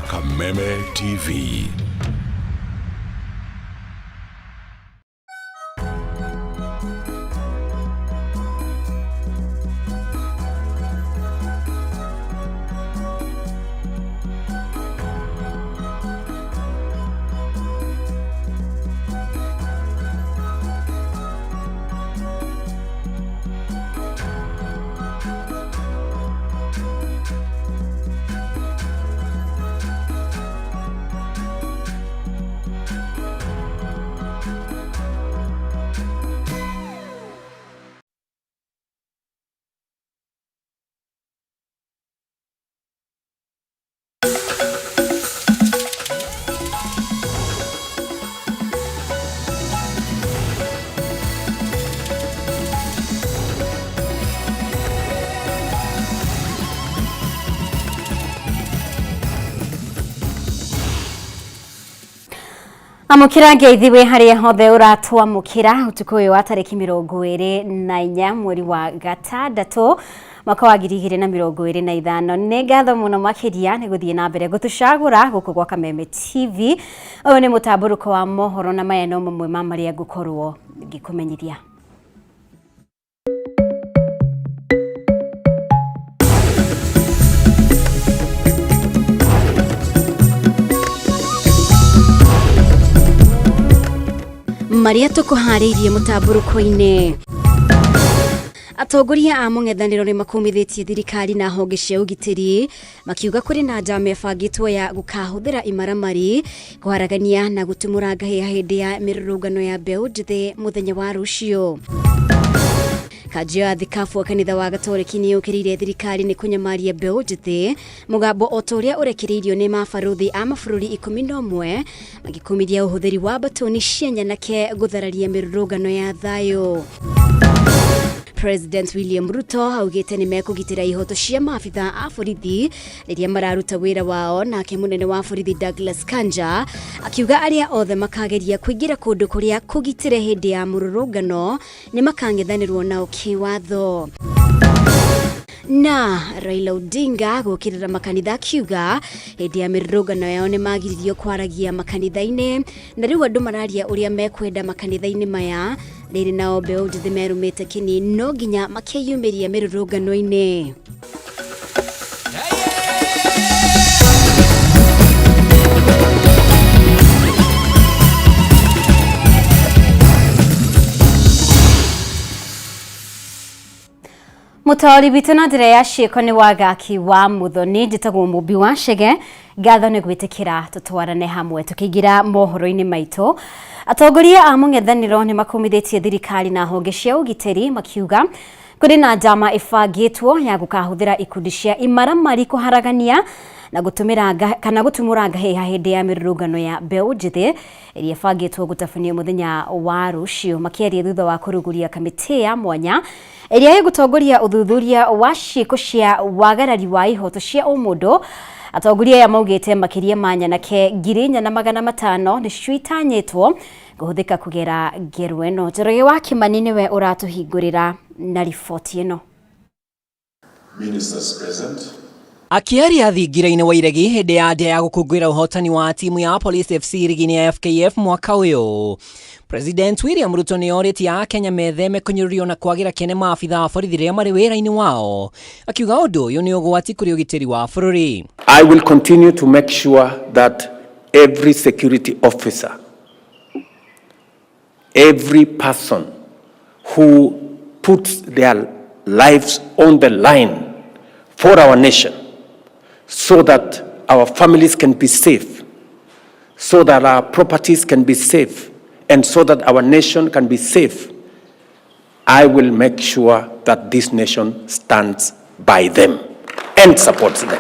Kameme TV. Amũkĩra ngeithi wĩ harĩa hothe ũratwamũkĩra ũtukũ ũyũ wa tarĩki 24 mweri wa gatandatũ mwaka wa 2025. Nĩ ngatho mũno makĩria nĩ gũthiĩ na mbere gũtũcagũra gũkũ gwa Kameme TV. Ũyũ nĩ mũtambũrũko wa mohoro na maya no mamwe ma marĩa ngũkorwo ngĩkũmenyithia. Marĩa tũkũharĩirie mũtambũrũko-inĩ. Atongoria a mũng'ethanĩro nĩ makumithĩtie thirikari na honge cia ũgitĩri makiuga kũrĩ na njama ĩbangĩtwo ya gũkahũthĩra imaramari kũharagania na gũtumũra ngahĩha hĩndĩ ya mĩrũrũngano ya mbeũ njĩthĩ mũthenya wa rũciũ. Kanjũ ya thikabu kanitha wa Gatoreki nĩ yũkĩrĩire thirikari nĩ kũnyamaria mbeũ njĩthĩ mũgambo o ta ũrĩa ũrekereirio nĩ mabarũthi a mabũrũri 11 magĩkumithia ũhũthĩri wa mbatoni cia nyanake gũthararia mĩrũrũngano ya thayũ. President William Ruto augĩte nĩ mekũgitĩra ihoto cia maabitha a borithi rĩrĩa mararuta wĩra wao, nake mũnene wa borithi Douglas Kanja akiuga arĩa othe makageria kũingĩra kũndũ kũrĩa kũgitĩre hĩndĩ ya mũrũrũngano nĩ makang'ethanĩrwo nao kĩwatho. Na Raila Odinga gũkĩrĩra makanitha akiuga hĩndĩ ya mĩrũrũngano yao nĩ magiririo kwaragia makanitha-inĩ na rĩu andũ mararia ũrĩa mekwenda makanitha-inĩ maya. Rĩrĩ nao mbeũ njĩthĩ merũmĩte kĩni no nginya makeyumĩria mĩrũrũngano-inĩ. Mũtaũri witũ na njĩra ya ciĩko nĩ Wagaki wa Muthoni, njĩtagwo Mũmbi wa Chege. Ngatho nĩ gwĩtĩkĩra tũtwarane hamwe tũkĩingĩra mohoro-inĩ maitũ. Atongoria a mũng'ethanĩro nĩ makumithĩtie thirikari na honge cia ũgitĩri makiuga kũrĩ na njama ĩbangĩtwo ya gũkahũthĩra ikundi cia imaramari kũharagania na gũtũmĩra kana gũtumũra ngahĩha hĩndĩ ya mĩrũrũngano ya mbeũ njĩthĩ ĩrĩa ĩbangĩtwo gũtabanio mũthenya wa rũciũ. Makĩaria thutha wa kũrugũria kamĩtĩ ya mwanya ĩrĩa ĩgũtongoria ũthuthuria wa ciĩko cia wagarari wa ihoto cia ũmũndũ, atongoria aya maugĩte makĩria ma nyanake 4,500 nĩcio itanyĩtwo kũhũthĩka kũgera ngero ĩno. Njoroge wa Kĩmani nĩwe ũratũhingũrĩra na riboti ĩno. Ministers present. Akĩaria thingira-inĩ wa Iregi hĩndĩ ya ndĩa ya gũkũngũĩra ũhotani wa timu ya Police FC rigi-inĩ ya FKF mwaka ũyũ, President William Ruto nĩ orĩtie Akenya metheme kũnyũrũrio na kwagĩra kĩene maabitha a borithi rĩrĩa marĩ wĩra-inĩ wao, akiuga ũndũ ũyũ nĩ ũgwati kũrĩ ũgitĩri wa bũrũri. I will continue to make sure that every security officer, every person who puts their lives on the line for our nation so that our families can be safe, so that our properties can be safe, and so that our nation can be safe, I will make sure that this nation stands by them and supports them.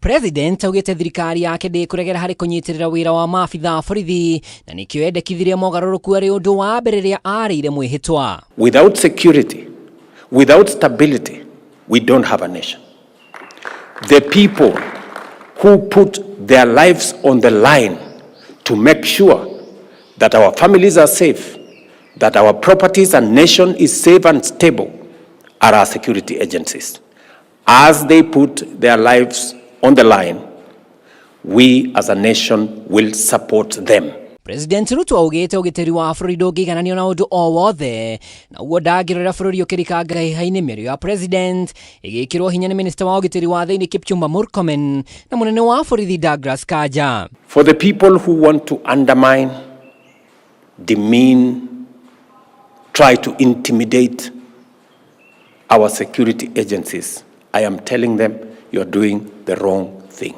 President augĩte thirikari yake ndĩkũregera harĩ kũnyitĩrĩra wĩra wa maabitha a borithi na nĩkĩo endekithirie mogarũrũku arĩ ũndũ wa mbere rĩrĩa arĩire mwĩhĩtwa. Without security, without stability, we don't have a nation. The people who put their lives on the line to make sure that our families are safe, that our properties and nation is safe and stable, are our security agencies. As they put their lives on the line, We as a nation will support them. President Ruto augite ugitiri wa bũrũri ndũngĩigananio na ũndũ o wothe na ũguo ndangĩrorera bũrũri ũkĩrika ngahĩha-inĩ. Mĩario ya president ĩgĩkĩrwo hinya nĩ minista wa ũgitĩri wa thĩinĩ Kipchumba Murkomen na mũnene wa borithi Douglas Kanja. For the people who want to undermine, demean, try to intimidate our security agencies, I am telling them you are doing the wrong thing.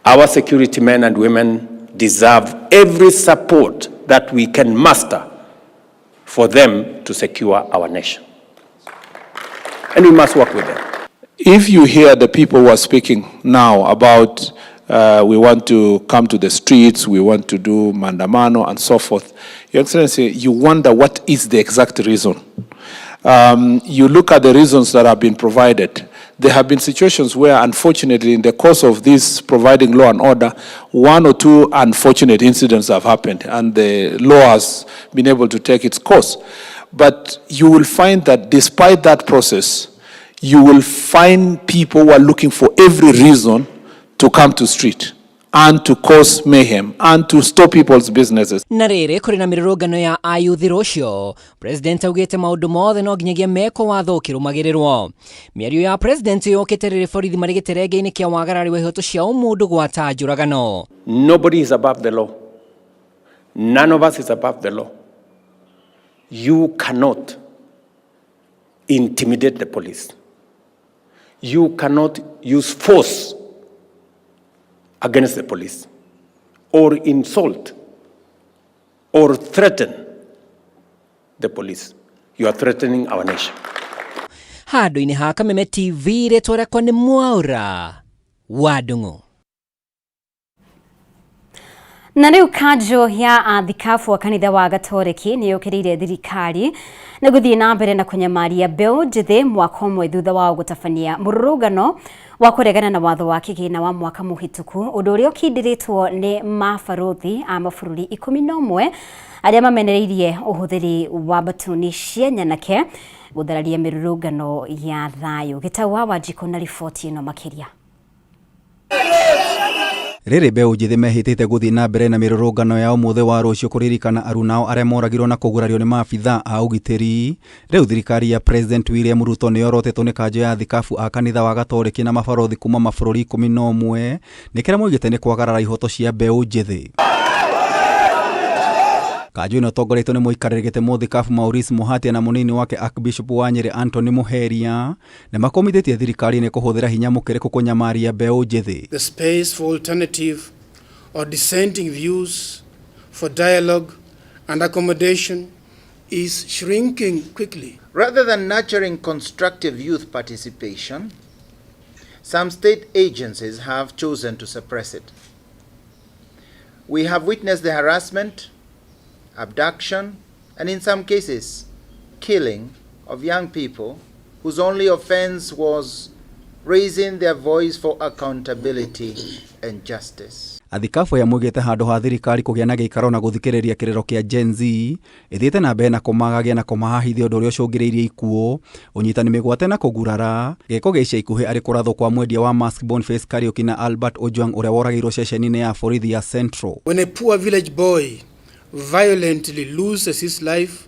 Our security men and women deserve every support that we can muster for them to secure our nation. And we must work with them. If you hear the people who are speaking now about we want to come to the streets, we want to do maandamano and so forth, Your Excellency, you wonder what is the exact reason. You look at the reasons that have been provided. There have been situations where, unfortunately, in the course of this providing law and order, one or two unfortunate incidents have happened, and the law has been able to take its course. But you will find that despite that process, you will find people who are looking for every reason to come to street and to cause mayhem and to stop people's businesses. Na rĩrĩ kũrĩ na mĩrũrũngano ya ayuthi rũcio, president augĩte maũndũ mothe no nginyagia mekwo watho ũkĩrũmagĩrĩrwo. Mĩario ya president yũkĩte rĩrĩ borithi marĩ gĩterenge-inĩ kĩa wagarari wa ihoto cia ũmũndũ gwata njũragano. Nobody is above the law. None of us is above the law. You cannot intimidate the police. You cannot use force against the police or insult or threaten the police. You are threatening our nation. Handũ-inĩ ha Kameme TV, rĩtwa rĩakwa nĩ Mwaura wa Ndung'u. Na rĩu kanjũ ya athikabu a kanitha wa Gatoreki nĩ yũkĩrĩire thirikari nĩ gũthiĩ na mbere na kũnyamaria mbeũ njĩthĩ mwaka ũmwe thutha wao gũtabania mũrũrũngano wa kũregana na watho wa kĩgĩna wa mwaka mũhĩtũku, ũndũ ũrĩa ũkindĩrĩtwo nĩ mabarũthi a mabũrũri 11 arĩa mamenereirie ũhũthĩri wa mbatuni cia nyanake gũthararia mĩrũrũngano ya thayũ. Gĩtau wa Wanjikũ na riboti ĩno makĩria. Rĩrĩ mbeũ njĩthĩ mehĩtĩte gũthiĩ na mbere na mĩrũrũngano ya ũmũthĩ wa rũciũ kũririkana arunao arĩa moragirwo na kũgurario nĩ maabitha a ũgitĩri. Rĩu thirikari ya President William Ruto nĩ yorotetwo nĩ kanjũ ya thikabu a kanitha wa Gatoreki na mabarũthi kuma mabũrũri 11 nĩ kĩrĩa moigĩte nĩ kwagarara ihoto cia mbeũ njĩthĩ. Kanjũ ĩno ĩtongoretio nĩ mũikarĩri gĩtĩ mũthikabu Maurice Muhatia na mũnini wake Archbishop wa Nyĩrĩ Anthony Muheria nĩ makomithĩtie thirikari nĩ kũhũthĩra hinya mũkĩrĩku kũnyamaria mbeũ njĩthĩ. The space for alternative or dissenting views, for dialogue and accommodation is shrinking quickly. Rather than nurturing constructive youth participation, some state agencies have chosen to suppress it. We have witnessed the harassment, abduction, and in some cases, killing of young people whose only offense was raising their voice for accountability and justice. Athikabu aya moigĩte handũ ha thirikari kũgĩa na gĩikaro na gũthikĩrĩria kĩrĩro kĩa Gen Z ĩthiĩte na mbere na kũmagagia na kũmahahithia, ũndũ ũrĩa ũcũngĩrĩirie ikuũ, ũnyitani mĩgwate na kũgurara. Gĩko gĩa ica ikuhĩ arĩ kũrathwo kwa mwendia wa mask Boniface Kariuki na Albert Ojwang ũrĩa woragĩirwo ceceni-inĩ ya borithi ya Central. When a poor village boy violently loses his life,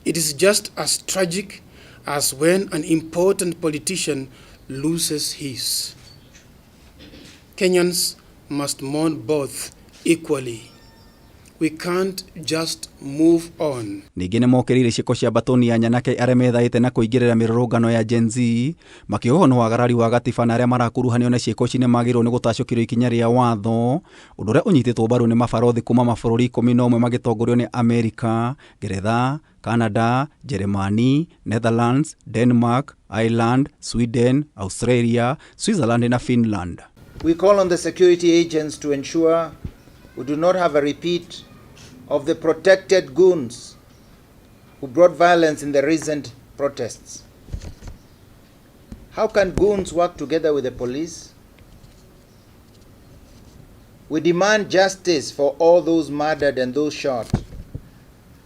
it is just as tragic as when an important politician loses his. Kenyans must mourn both equally. We can't just move on. Ningĩ nĩ mokĩrĩire ciĩko cia mbatũni ya nyanake arĩa methaĩte na kũingĩrĩra mĩrũrũngano ya Gen Z, makĩohwo nĩ wagarari wa gatiba na arĩa marakuruhanio na ciĩko ici nĩ magĩrĩirwo nĩ gũtacũkĩrio ikinya rĩa watho, ũndũ ũrĩa ũnyitĩtwo mbaru nĩ mabarũthi kuma mabũrũri 11 magĩtongorio nĩ Amerika, Ngeretha, Canada, Jeremani, Netherlands, Denmark, Ireland, Sweden, Australia, Switzerland na Finland. We call on the security agents to ensure we do not have a repeat of the protected goons who brought violence in the recent protests. How can goons work together with the police? We demand justice for all those murdered and those shot,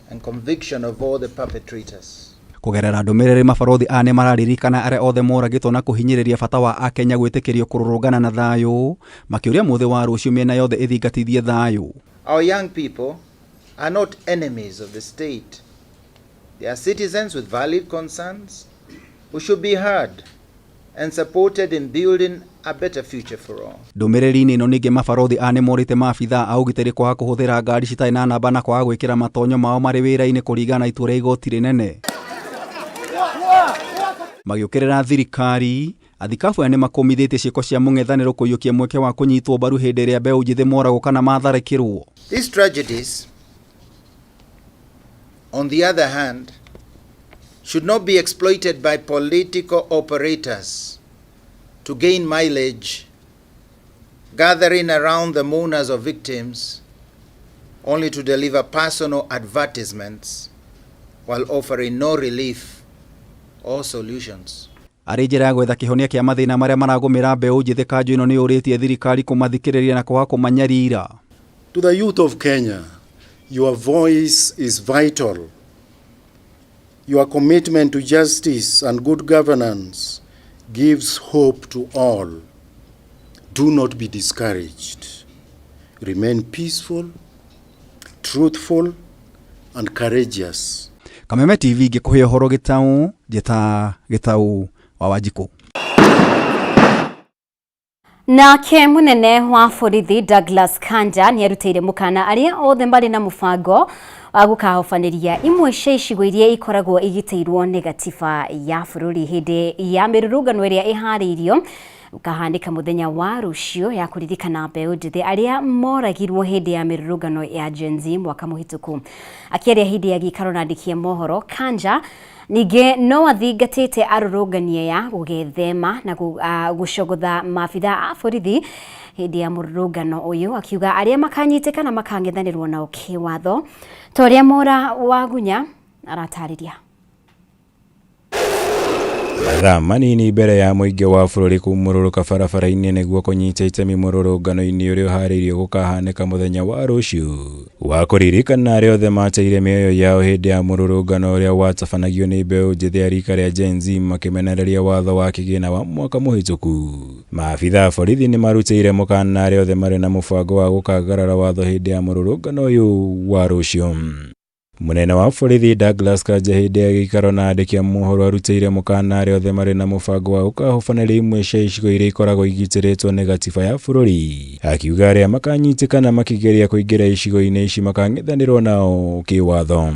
and conviction of all the perpetrators. Kũgerera ndũmĩrĩri, mabarothi aya nĩ mararirikana arĩa othe moragĩtwo na kũhinyĩrĩria bata wa akenya gwĩtĩkĩrio kũrũrũngana na thayũ, makĩũria mũthĩ wa rũciũ mĩena yothe ĩthingatithie thayũ. Our young people are not enemies of the state. They are citizens with valid concerns who should be heard and supported in building a better future for all. Ndũmĩrĩri-inĩ ĩno ningĩ, mabarothi aya nĩ morĩte maabithaa a ũgitĩri kwaga kũhũthĩra ngari citarĩ na namba na kwaga gwĩkĩra matonyo mao marĩ wĩra-inĩ kũringana na itua rĩa igoti rĩnene. Magĩũkĩrĩra thirikari, athikabu aya nĩ makũmithĩtie ciĩko cia mũng'ethanĩro kũiyũkia mweke wa kũnyitwo mbaru hĩndĩ ĩrĩa mbeũ njĩthĩ moragwo kana matharĩkĩrwo. These tragedies, on the other hand, should not be exploited by political operators to gain mileage, gathering around the mourners of victims only to deliver personal advertisements while offering no relief or solutions. Arĩ njĩra ya gwetha kĩhonia kĩa mathĩna marĩa maragũmĩra mbeũ njĩthĩ, kanjũ ĩno nĩ yũrĩtie thirikari kũmathikĩrĩria na kwaga kũmanyarira. To the youth of Kenya, your voice is vital. Your commitment to justice and good governance gives hope to all. Do not be discouraged. Remain peaceful, truthful, and courageous. Kameme TV ngĩkũhe ũhoro gĩtaũ, njĩta Gĩtaũ wa Wanjikũ. Nake munene wa borithi Douglas Kanja nĩ arutĩire mũkana arĩa othe marĩ na mũbango wa gũkahobanĩria imwe cia icigo iria ikoragwo igitĩirwo nĩ gatiba ya bũrũri hĩndĩ ya mĩrũrũngano ĩrĩa ĩharĩirio ũkahanĩka mũthenya wa rũciũ ya kũririkana mbeũ njĩthĩ arĩa moragirwo hĩndĩ ya mĩrũrũngano ya Gen Z mwaka mũhĩtũku. Akĩaria hĩndĩ ya gĩikaro na andĩki a mohoro, Kanja ningĩ no athingatĩte arũrũngani aya gũgethema na gũcogotha maabitha a borithi hĩndĩ ya mũrũrũngano ũyũ, akiuga arĩa makanyitĩkana makang'ethanĩrwo nao kĩwatho, ta ũrĩa Mora Wagunya aratarĩria. Mathaa manini mbere ya mũingĩ wa bũrũri kumũrũrũka barabara-inĩ nĩguo kũnyita itemi mũrũrũngano-inĩ ũrĩa ũharĩirio gũkahanĩka mũthenya wa rũciũ wa kũririkana arĩa othe mateire mĩoyo yao hĩndĩ ya mũrũrũngano ũrĩa watabanagio nĩ mbeũ njĩthĩ a rika rĩa Gen Z makĩmenereria watho wa kĩgĩna wa mwaka mũhĩtũku. Maabitha a borithi nĩ marutĩire mũkana arĩa othe marĩ na mũbango wa gũkagarara watho hĩndĩ ya mũrũrũngano ũyũ wa rũciũ. Mũnene wa borithi Douglas Kanja hĩndĩ ya gĩikaro na andĩki a mohoro arutĩire mũkana arĩa othe marĩ na mũbango wa gũkahobanĩria imwe cia icigo iria ikoragwo igitĩrĩtwo nĩ gatiba ya bũrũri, akiuga arĩa makanyitĩkana makĩgeria kũingĩra icigo-inĩ ici makang'ethanĩrwo nao kĩwatho.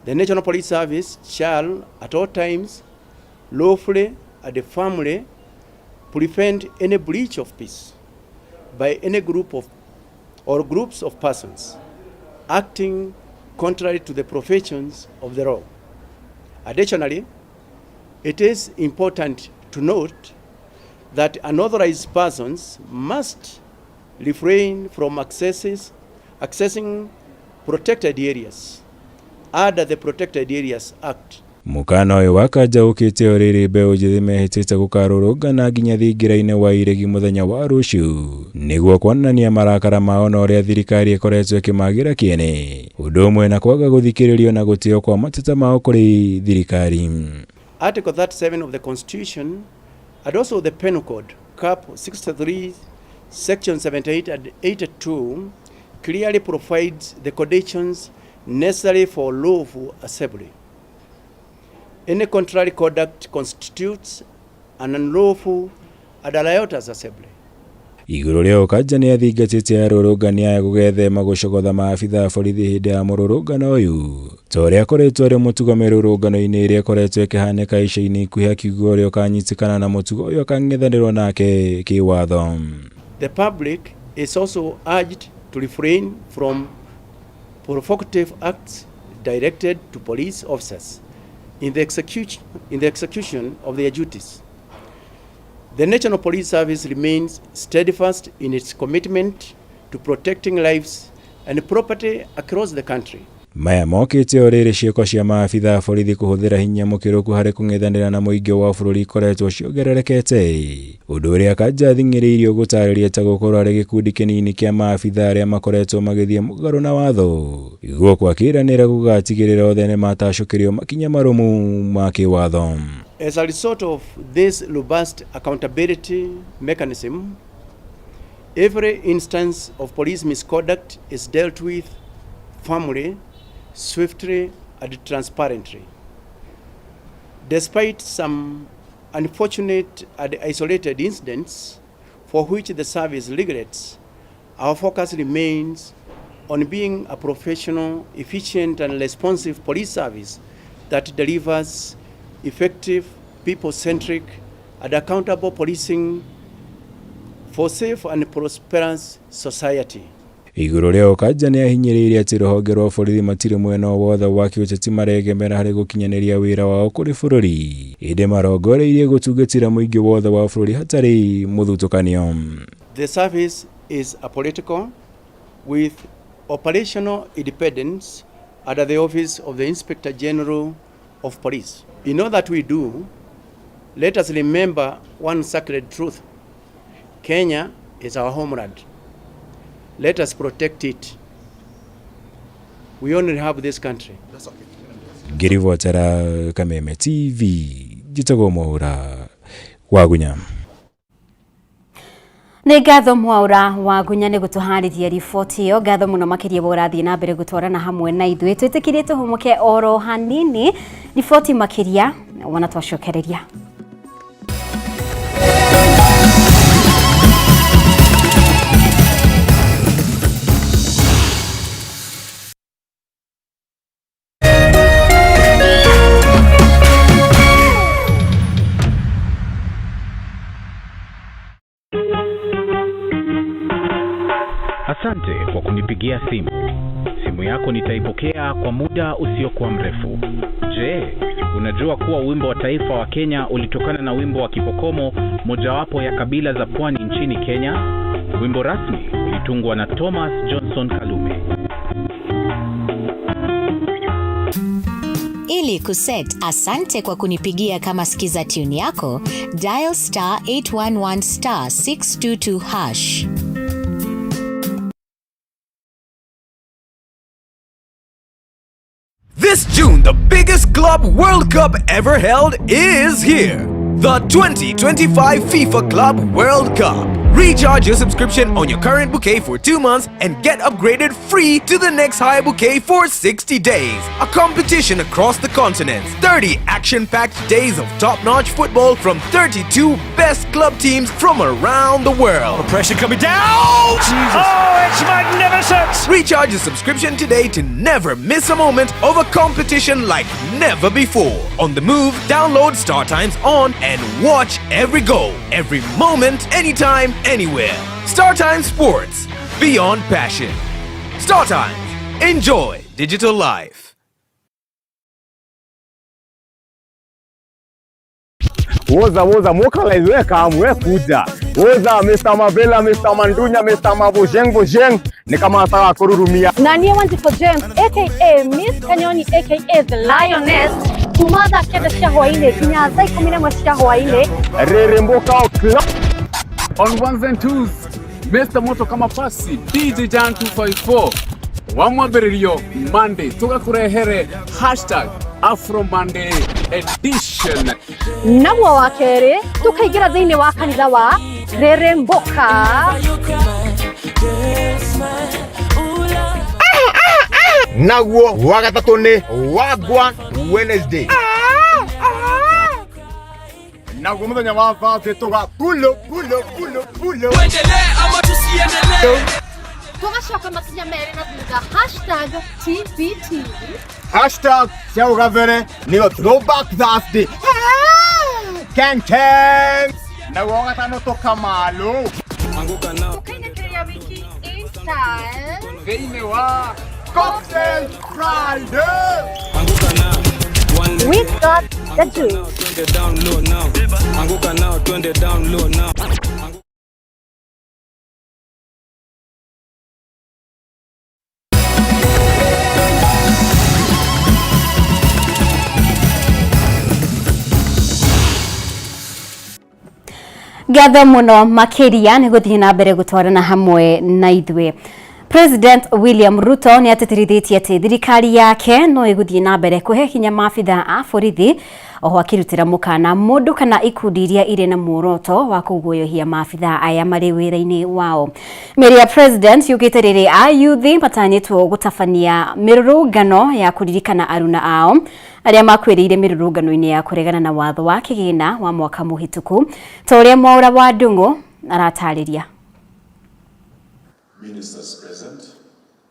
The National Police Service shall at all times lawfully and firmly prevent any breach of peace by any group of or groups of persons acting contrary to the provisions of the law. Additionally, it is important to note that unauthorized persons must refrain from accessing protected areas under the Protected Areas Act. Mũkana ũyũ wa Kanja ũkĩte o rĩrĩ mbeũ njĩthĩ mehĩtĩte gũkarũrũngana nginya thingira-inĩ wa iregi mũthenya wa rũciũ nĩguo kuonania marakara mao na ũrĩa thirikari ĩkoretwo ĩkĩmagĩra kĩene, ũndũ ũmwe na kwaga gũthikĩrĩrio na gũtĩo kwa mateta mao kũrĩ thirikari. Article 37 of the Constitution and also the Penal Code, Cap 63, Section 78 and 82, clearly provides the conditions necessary for lawful assembly. Any contrary conduct constitutes an unlawful and a riotous assembly. Igũrũ rĩa Kanja nĩ athingatĩte arũrũngani aya gũgethema gũcogotha maabitha a borithi hĩndĩ ya mũrũrũngano ũyũ, ta ũrĩa akoretwo arĩ mũtugo mĩrũrũngano-inĩ ĩrĩa ĩkoretwo ĩkĩhanĩka ica-inĩ ikuhĩ, akiuga ũrĩa ũkanyitĩkana na mũtugo ũyũ akang'ethanĩrwo nake kĩwatho. The public is also urged to refrain from provocative acts directed to police officers in the execution of their duties. The National Police Service remains steadfast in its commitment to protecting lives and property across the country. Maya mokĩte o rĩrĩ ciĩko cia maabitha a borithi kũhũthĩra hinya mũkĩrũku harĩ kũng'ethanĩra na mũingĩ wa bũrũri ikoretwo ciongererekete, ũndũ ũrĩa Kanja athing'ĩrĩirio gũtarĩria ta gũkorwo arĩ gĩkundi kĩnini kĩa maabitha arĩa makoretwo magĩthiĩ mũgarũ na watho. Gũkũ akĩranĩra gũgatigĩrĩra othe nĩmatacũkĩrio makinya marũmu ma kĩwatho. As a result of this robust accountability mechanism, every instance of police misconduct is dealt with firmly, swiftly, and transparently. Despite some unfortunate and isolated incidents for which the service regrets, our focus remains on being a professional, efficient, and responsive police service that delivers effective, people-centric, and accountable policing for safe and prosperous society. Igũrũ rĩa Kanja nĩ ahinyĩrĩirie atĩ rũhonge rwa borithi matirĩ mwena o wothe wa kĩũteti maregemera harĩ gũkinyanĩria wĩra wao kũrĩ bũrũri, ĩndĩ marongoreirie gũtungatĩra mũingĩ wothe wa bũrũri hatarĩ mũthutũkanio. The service is apolitical with operational independence under the office of the Inspector General of Police. In all that we do, let us remember one sacred truth. Kenya is our homeland. Let us protect it. We only have this country. Ngĩribotera Kameme TV, njĩtagwo Mwaũra Wagunya. Nĩ ngatho Mwaũra Wagunya nĩ gũtũharĩria riboti ĩyo. Ngatho mũno makĩria wa ũrathiĩ na mbere gũtwarana hamwe na ithuĩ. Twĩtĩkĩrie tũhũmũke oro hanini, riboti makĩria wona twacokereria. Asante kwa kunipigia simu. Simu yako nitaipokea kwa muda usiokuwa mrefu. Je, unajua kuwa wimbo wa taifa wa Kenya ulitokana na wimbo wa Kipokomo, mojawapo ya kabila za pwani nchini Kenya? Wimbo rasmi ulitungwa na Thomas Johnson Kalume. Ili kuset asante kwa kunipigia kama skiza tune yako, dial star 811 star 622 hash. This June, the biggest Club World Cup ever held is here. The 2025 FIFA Club World Cup. Recharge your subscription on your current bouquet for 2 months and get upgraded free to the next higher bouquet for 60 days. A competition across the continents. 30 action-packed days of top-notch football from 32 best club teams from around the world. The pressure coming down! Jesus. Oh, it's magnificent! Recharge your subscription today to never miss a moment of a competition like never before. On the move, download StarTimes On and watch every goal, every moment, anytime, anywhere. StarTimes Sports, beyond passion. StarTimes, enjoy digital life. Woza woza mokalize weka amwe kuja. Woza Mr. Mavela, Mr. Mandunya, Mr. Mabojeng Bojeng ni kama sawa kururumia. Nanie Wanjiko James aka Miss Kanyoni aka The Lioness kuma thaa 9 cia hwaini nginya thaa 11 cia hwaini. Reremboka o'clock. On ones and twos, Mr. Moto kama pasi DJ Jan 254 wa mwambĩrĩrio Monday tugakurehere hashtag Afro Monday edition. Naguo wa kerĩ tukaingĩra thĩinĩ wa kanitha wa Reremboka. Naguo wa gatatũ nĩ Wagwan Wednesday. Naguo muthenya wa Thursday tuga pulo pulo pulo pulo. Tuendelee ama tusiendelee? Tugacoka makinya merĩ na thutha hashtag TBT. Hashtag cia ũgabere nĩyo Throwback Thursday. Ken Ken. Naguo wa gatano tukamalo. Tukainĩkĩrĩria wiki in style. Thĩinĩ wa Cocktail Friday. We got the juice. Anguka nao, twende down low now. Ngatho muno makiria ni guthii na mbere gutwarana hamwe na ithuĩ. President William Ruto nĩ atĩtĩrithĩtie atĩ thirikari yake no ĩgũthiĩ na mbere kũhe hinya maabitha a borithi, oho akĩrutĩra mũkana mũndũ kana ikundi iria irĩ na muoroto wa kũguoyohia maabitha aya marĩ wĩra-inĩ wao. Mĩario ya President yũkĩte rĩrĩ ayuthi matanyĩtwo gũtabania mĩrũrũngano ya kũririkana aruna ao arĩa makuĩrĩire mĩrũrũngano-inĩ ya kũregana na watho wa kĩgĩna wa mwaka mũhĩtũku, ta ũrĩa Mwaũra wa Ndung'u aratarĩria.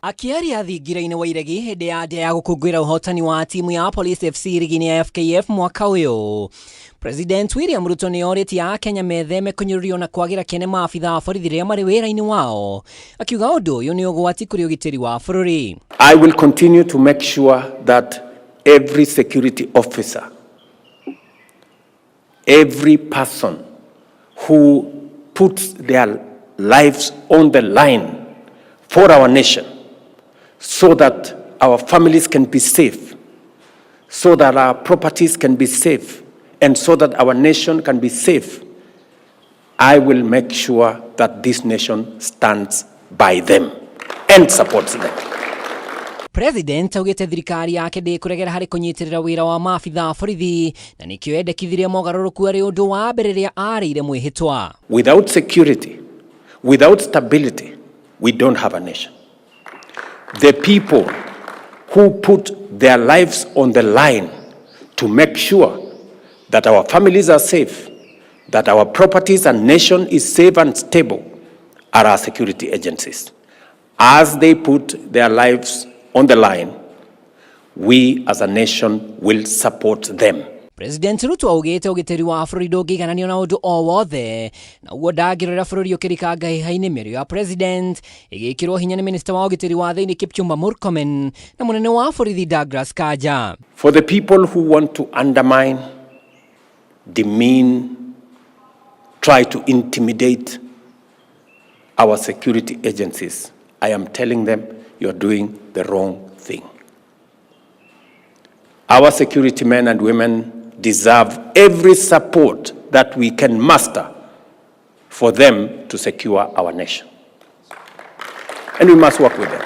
Akĩaria thingira-inĩ wa Iregi hĩndĩ ya ndĩa ya gũkũngũĩra ũhotani wa timu ya Police FC rigi-inĩ ya FKF mwaka ũyũ, President William Ruto nĩ orĩtie Akenya metheme kũnyũrũrio na kwagĩra kĩene maabitha a borithi rĩrĩa marĩ wĩra-inĩ wao, akiuga ũndũ ũyũ nĩ ũgwati kũrĩ ũgitĩri wa bũrũri. I will continue to make sure that every security officer, every person who puts their lives on the line for our nation, so that our families can be safe, so that our properties can be safe, and so that our nation can be safe, I will make sure that this nation stands by them and supports them. President augĩte thirikari yake ndĩkũregera harĩ kũnyitĩrĩra wĩra wa maabitha a borithi, na nĩkĩo endekithirie mogarũrũku arĩ ũndũ wa mbere rĩrĩa arĩire mwĩhĩtwa. Without security, without stability, we don't have a nation. The people who put their lives on the line to make sure that our families are safe, that our properties and nation is safe and stable, are our security agencies. As they put their lives on the line, we as a nation will support them. President Ruto augĩte ũgitĩri wa bũrũri ndũngĩigananio na ũndũ o wothe, na ũguo ndangĩrorera bũrũri ũkĩrika ngahĩha-inĩ. Mĩario ya President ĩgĩkĩrwo hinya nĩ Minista wa ũgitĩri wa thĩinĩ Kipchumba Murkomen na mũnene wa borithi Douglas Kanja. For the people who want to undermine, demean, try to intimidate our security agencies, I am telling them you are doing the wrong thing. Our security men and women deserve every support that we can muster for them to secure our nation. And we must work with them.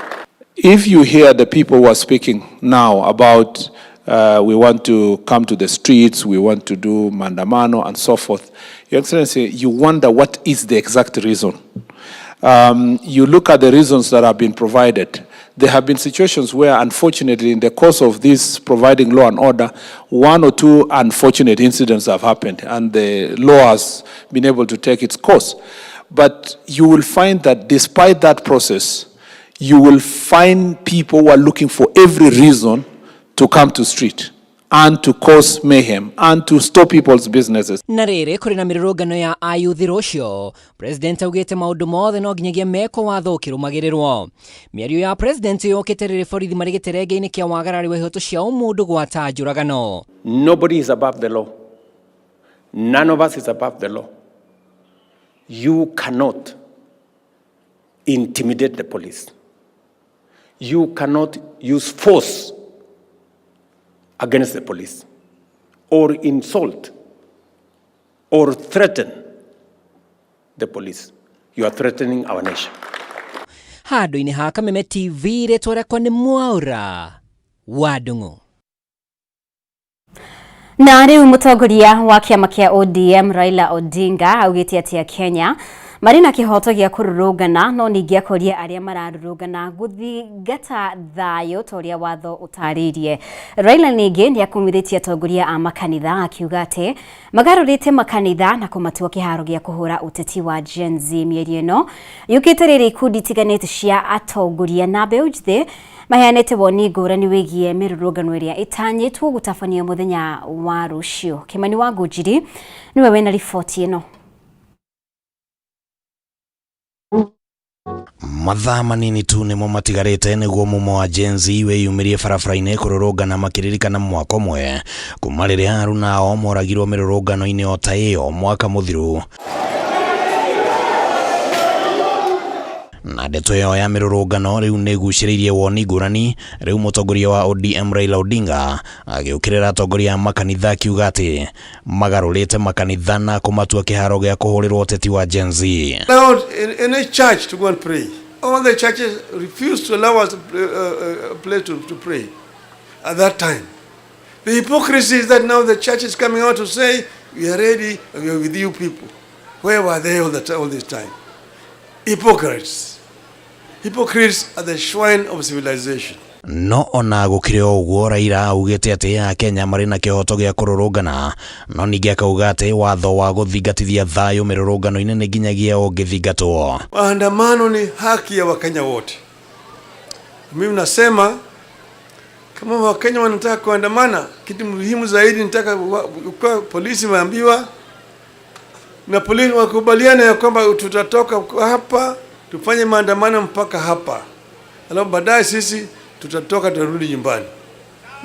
If you hear the people who are speaking now about we want to come to the streets, we want to do maandamano and so forth, Your Excellency, you wonder what is the exact reason. You look at the reasons that have been provided. There have been situations where, unfortunately, in the course of this providing law and order, one or two unfortunate incidents have happened, and the law has been able to take its course. But you will find that despite that process, you will find people who are looking for every reason to come to street and to cause mayhem and to stop people's businesses. Na rĩrĩ kũrĩ na mĩrũrũngano ya ayuthi rũcio, President augĩte maũndũ mothe no nginyagia mekwo watho ũkĩrũmagĩrĩrwo. Mĩario ya President yũkĩte rĩrĩ borithi marĩ gĩterenge-inĩ kĩa wagarari wa ihoto cia ũmũndũ gwata njũragano. Nobody is above the law. None of us is above the law. You cannot intimidate the police. You cannot use force against the police or insult or threaten the police. You are threatening our nation. Handũ-inĩ ha Kameme TV, rĩtwa rĩakwa nĩ Mwaũra wa Ndung'u. Na rĩu mũtongoria wa kĩama kĩa ODM Raila Odinga augĩte atĩ Kenya marĩ na kĩhoto gĩa kũrũrũngana, no ningĩ akoria arĩa mararũrũngana gũthingata thayũ ta ũrĩa watho ũtarĩirie. Raila ningĩ nĩ akumithĩtie atongoria a makanitha, akiuga atĩ magarũrĩte makanitha na kũmatua kĩharo gĩa kũhũra ũteti wa Gen Z. Mĩario ĩno yũkĩte rĩrĩ ikundi itiganĩte cia atongoria na mbeũ njĩthĩ maheanĩte woni ngũrani wĩgiĩ mĩrũrũngano ĩrĩa ĩtanyĩtwo gũtabanio mũthenya wa rũciũ. Kĩmani wa Ngũnjiri nĩwe wĩna riboti ĩno. Mathaa manini tu nĩmo matigarĩte nĩguo mumo wa Gen Z wĩyumĩrie barabara-inĩ kũrũrũngana makĩririkana mwaka ũmwe kuma rĩrĩa aruna ao moragirwo mĩrũrũngano-inĩ o ta ĩyo mwaka mũthiru. Na ndeto ĩyo ya mĩrũrũngano rĩu nĩ ĩgucĩrĩirie woni ngũrani, rĩu mũtongoria wa ODM Raila Odinga agĩũkĩrĩra atongoria a makanitha akiuga atĩ magarũrĩte makanitha na kũmatua kĩharo gĩa kũhũrĩrwo ũteti wa Gen Z. Allowed in any church to go and pray. All the churches refused to allow us a place to pray at that time. The hypocrisy is that now the church is coming out to say, we are ready and we are with you people. Where were they all this time? Hypocrites. Hypocrites are the shrine of civilization. No ona gũkĩrĩ o ũguo, Raila augĩte atĩ Akenya marĩ na kĩhoto gĩa kũrũrũngana, no ningĩ akauga atĩ watho wa gũthingatithia thayũ mĩrũrũngano-inĩ nĩ nginyagia ũngĩthingatwo. Maandamano ni haki ya Wakenya wote. Mimi nasema kama Wakenya wanataka kuandamana, kitu muhimu zaidi nitaka kwa polisi waambiwa na polisi wakubaliana ya kwamba tutatoka hapa tufanye maandamano mpaka hapa, alafu baadaye sisi tutatoka tutarudi nyumbani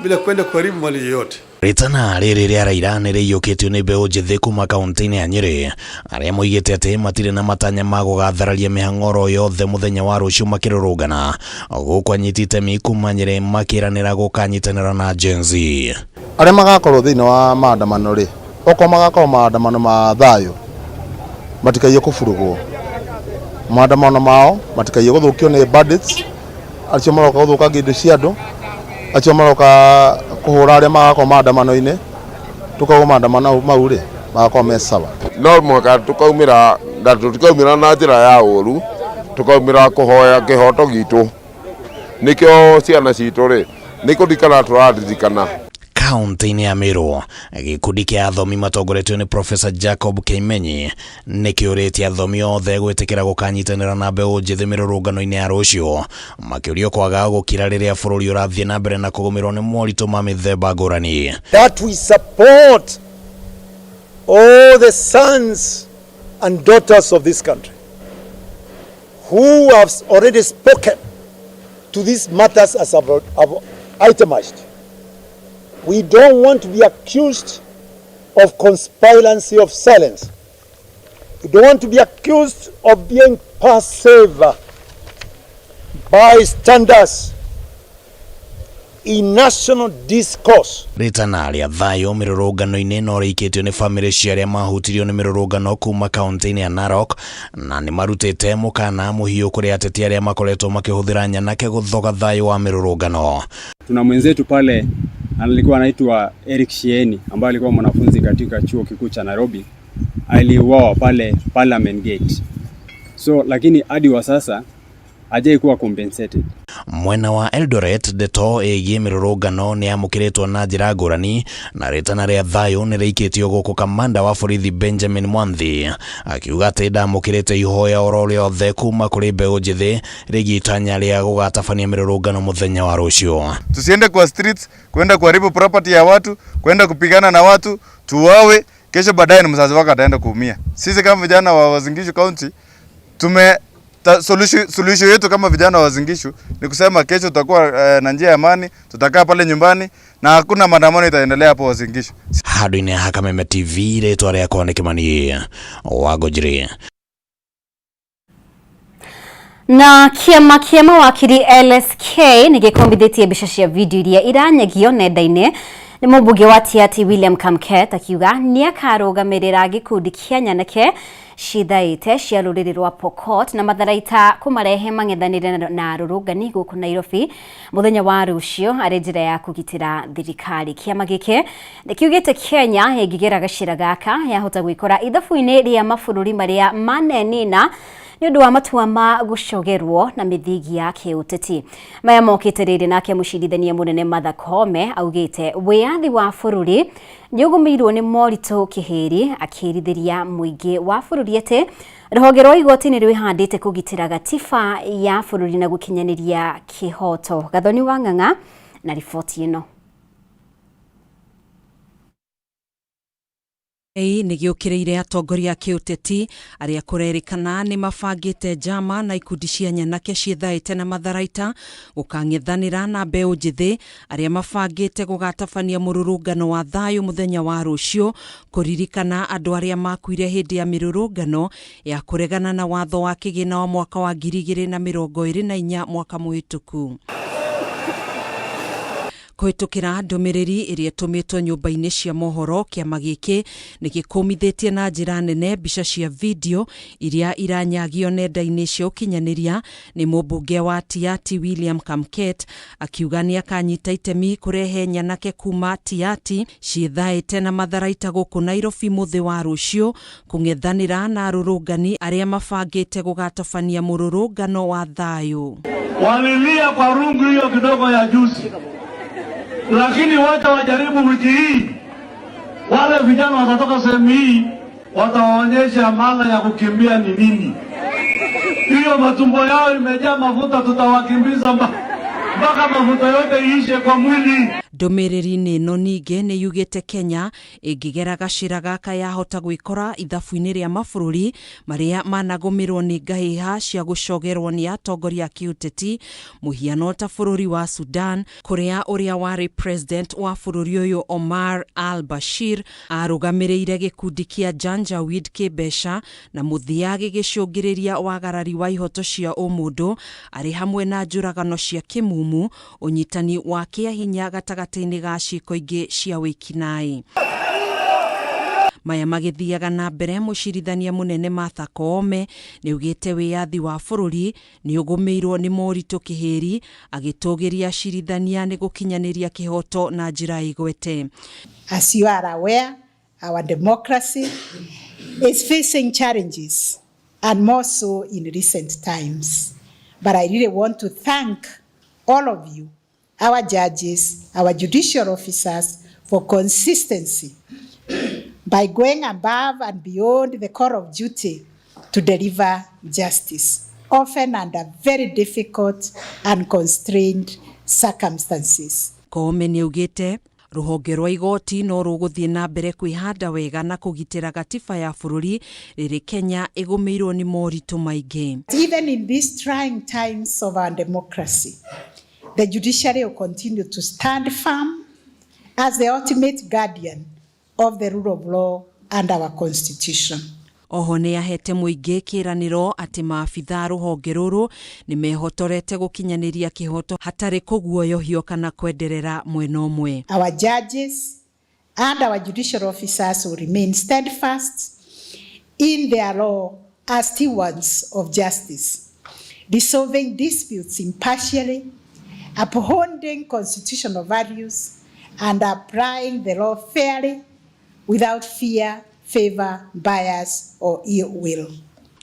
bila kwenda kuharibu mali yoyote. Rĩtana rĩrĩ rĩa Raila nĩ rĩiyũkĩtio nĩ mbeũ njĩthĩ kuma kaunti-inĩ ya Nyĩrĩ arĩa moigĩte atĩ matirĩ na matanya ma gũgathararia mĩhang'o yothe mũthenya wa rũciũ makĩrũrũngana, gũkũ anyiti itemi kuma Nyĩrĩ makĩranĩra gũkanyitanĩra na Gen Z. Arĩa magakorwo thĩinĩ wa maandamano rĩ, okorwo magakorwo maandamano ma thayũ, matikaiye kũburugwo. Maandamano mao matikaiye gũthũkio nĩ bandits, acio maroka gũthũkangia indo cia andũ, acio maroka kũhũra arĩa magakorwo maandamano-inĩ, tũkaugwo maandamano mau rĩ magakorwo me sawa. No mũhaka tũkaumĩra na tũtikaumĩra na njĩra ya ũru, tũkaumĩra kũhoya kĩhoto gitũ. Nĩkĩo ciana citũ rĩ nĩ kũririkana tũraririkana. Kaunti-inĩ ya Meru, gĩkundi kĩa athomi matongoretio nĩ Professor Jacob Kĩmenyi nĩ kĩũrĩtie athomi othe gwĩtĩkĩra gũkanyitanĩra na mbeũ njĩthĩ mĩrũrũngano-inĩ ya rũciũ, makĩũrio kwaga gũkira rĩrĩa bũrũri ũrathiĩ na mbere na kũgũmĩrwo nĩ moritũ ma mĩthemba ngũrani. That we support all the sons and daughters of this country who have already spoken to these matters as I've itemized. We don't want to be accused of conspiracy of silence. We don't want to be accused of being passive bystanders in national discourse. Rĩtana rĩa thayũ mĩrũrũngano-inĩ no rĩikĩtio nĩ bamĩrĩ cia arĩa mahutirio nĩ mĩrũrũngano kuma kaunti-inĩ ya Narok, na nĩ marutĩte mũkana mũhiũ kũrĩ ateti arĩa makoretwo makĩhũthĩra nyanake gũthoga thayũ wa mĩrũrũngano. Tuna mwenzetu pale alikuwa anaitwa Eric Shieni ambaye alikuwa mwanafunzi katika chuo kikuu cha Nairobi, aliuawa pale Parliament Gate. So lakini hadi wa sasa hajaikuwa compensated. Mwena wa Eldoret, ndeto ĩgiĩ mĩrũrũngano nĩ yamũkĩrĩtwo na njĩra ngũrani, na rĩtana rĩa thayũ nĩ rĩikĩtio gũkũ kamanda wa borithi Benjamin Mwanthi akiuga atĩ ndamũkĩrĩte ihoya oro rĩothe kuma kũrĩ mbeũ njĩthĩ rĩgiĩ itanya rĩa gũgatabania mĩrũrũngano mũthenya wa rũciũ. Tusiende kwa streets kwenda kuharibu property ya watu, kwenda kupigana na watu, tuwawe, kesho baadaye ni mzazi wako ataenda kuumia. Sisi kama vijana wa Uasin Gishu County tume solution yetu kama vijana wa Uasin Gishu ni kusema kesho tutakuwa na njia ya amani, tutakaa pale nyumbani na hakuna maandamano itaendelea hapo Uasin Gishu. Handũ-inĩ ha Kameme TV, rĩtwa rĩakwa nĩ Kĩmani wa Ngũnjiri. Na kĩama kĩa mawakiri LSK nĩ gĩkombithĩtie mbica cia video iria iranyagio nenda-inĩ nĩ mũmbunge wa Tiaty William Kamket akiuga nĩ akarũgamĩrĩra gĩkundi kĩa nyanake cithaĩte cia rũrĩrĩ rwa Pokot na matharaita kũmarehe mang'ethanĩre na arũrũngani gũkũ Nairobi mũthenya wa rũciũ arĩ njĩra ya kũgitĩra thirikari. Kĩama gĩkĩ nĩ kiugĩte Kenya ĩngĩgera gacĩra gaka yahota gwĩkora ithabu-inĩ rĩa mabũrũri marĩa manenina nĩ ũndũ wa matua ma gũcogerwo na mĩthingi ya kĩũteti. Maya mokĩte rĩrĩ nake mũcirithania mũnene Martha Koome augĩte wĩyathi wa bũrũri nĩ ũgũmĩirwo nĩ moritũ kĩhĩri, akĩrithĩria mũingĩ wa bũrũri atĩ rũhonge rwa igoti nĩ rwĩhandĩte kũgitĩra gatiba ya bũrũri na gũkinyanĩria kĩhoto. Gathoni wa Ng'ang'a na riboti ĩno. Nĩ gĩũkĩrĩire atongoria a kĩũteti arĩa kũrerĩkana nĩ mabangĩte njama na ikundi cia nyanake ciĩthaĩte na matharaita gũkang'ethanĩra na mbeũ njĩthĩ arĩa mabangĩte gũgatabania mũrũrũngano wa thayũ mũthenya wa rũciũ kũririkana andũ arĩa makuire hĩndĩ ya mĩrũrũngano ya kũregana na watho wa kĩgĩna wa mwaka wa 2024 mwaka mũhĩtũku. Kũhĩtũkĩra ndũmĩrĩri ĩrĩa ĩtũmĩtwo nyũmba-inĩ cia mohoro, kĩama gĩkĩ nĩ gĩkũmithĩtie na njĩra nene mbica cia video iria iranyagio nenda-inĩ cia ũkinyanĩria nĩ mũmbunge wa Tiaty William Kamket akiuga nĩ akanyita itemi kũrehe nyanake kuma Tiaty ciĩthaĩte na matharaita gũkũ Nairobi mũthĩ wa rũciũ kũng'ethanĩra na arũrũngani arĩa mabangĩte gũgatabania mũrũrũngano wa thayũ. Walilia kwa rungu hiyo kidogo ya juzi, lakini wacha wajaribu wiki hii. Wale vijana watatoka sehemu hii watawaonyesha maana ya kukimbia ni nini. Hiyo matumbo yao imejaa mafuta, tutawakimbiza mpaka mafuta yote iishe kwa mwili. Ndũmĩrĩri-inĩ ĩno ningĩ nĩ yugĩte Kenya ĩngĩgera gacĩra gaka yahota gwĩkora ithabu-inĩ rĩa mabũrũri marĩa managũmĩrwo nĩ ngahĩha cia gũcogerwo nĩ atongoria a kĩũteti mũhiano ta bũrũri wa Sudan kũrĩa ũrĩa warĩ president wa bũrũri ũyũ Omar al-Bashir arũgamĩrĩire gĩkundi kĩa Janjaweed kĩmbeca na mũthia gĩgĩcũngĩrĩria wagarari wa ihoto cia ũmũndũ arĩ hamwe na njũragano cia kĩmumu ũnyitani wa kĩahinya gatagatĩ-inĩ ga ciĩko ingĩ cia wĩkinaĩ. Maya magĩthiaga na mbere mũcirithania mũnene Martha Koome nĩaugĩte wĩyathi wa bũrũri nĩũgũmĩirwo nĩ moritũ kĩhĩri agĩtũgĩria acirithania nĩ gũkinyanĩria kĩhoto na njĩra ĩgwete. As you are aware, our democracy is facing challenges and more so in recent times. But I really want to thank all of you, our judges, our judicial officers, for consistency by going above and beyond the call of duty to deliver justice, often under very difficult and constrained circumstances. Koome nĩaugĩte rũhonge rwa igoti no rũgũthiĩ na mbere kwĩhanda wega na kũgitĩra gatiba ya bũrũri rĩrĩ Kenya ĩgũmĩirwo nĩ moritũ maingĩ. Even in these trying times of our democracy, the judiciary will continue to stand firm as the ultimate guardian of the rule of law and our constitution. Oho nĩ ahete mũingĩ kĩĩranĩro atĩ maabitha rũhonge rũrũ nĩ mehotorete gũkinyanĩria kĩhoto hatarĩ kũguoyohio kana kwenderera mwena ũmwe. Our judges and our judicial officers will remain steadfast in their role as stewards of justice, resolving disputes impartially, upholding constitutional values, and applying the law fairly without fear, favor, bias, or ill will.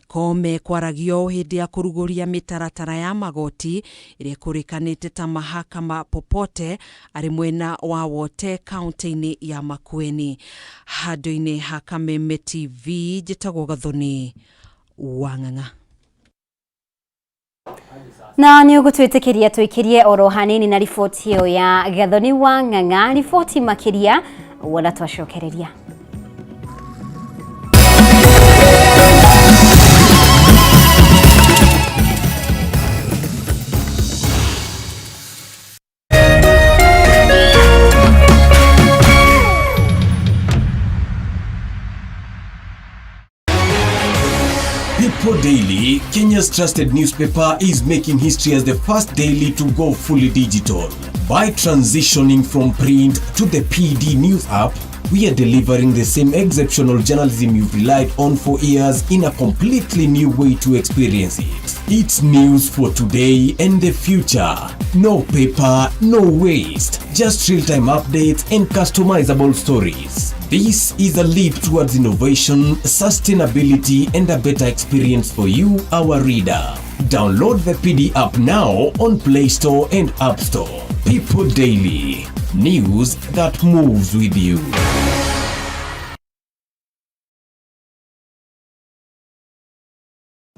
Koome kwaragio hĩndĩ ya kũrugũria mĩtaratara ya magoti ĩrĩa ĩkũrĩkanĩte ta mahakama popote arĩ mwena wa Wote kaunti-inĩ ya Makueni. Handũ-inĩ ha Kameme TV njĩtagwo Gathoni Wang'ang'a. Na nĩ ũgũtwĩtĩkĩria tũikĩrie oro hanini na riboti ĩyo ya Gathoni Wang'ang'a, riboti makĩria wona twacokereria. People Daily, Kenya's trusted newspaper, is making history as the first daily to go fully digital. By transitioning from print to the PD News app, we are delivering the same exceptional journalism you've relied on for years in a completely new way to experience it. It's news for today and the future. No paper, no waste. Just real-time updates and customizable stories. This is a leap towards innovation, sustainability, and a better experience for you, our reader. Download the PD app now on Play Store and App Store. People Daily. News that moves with you.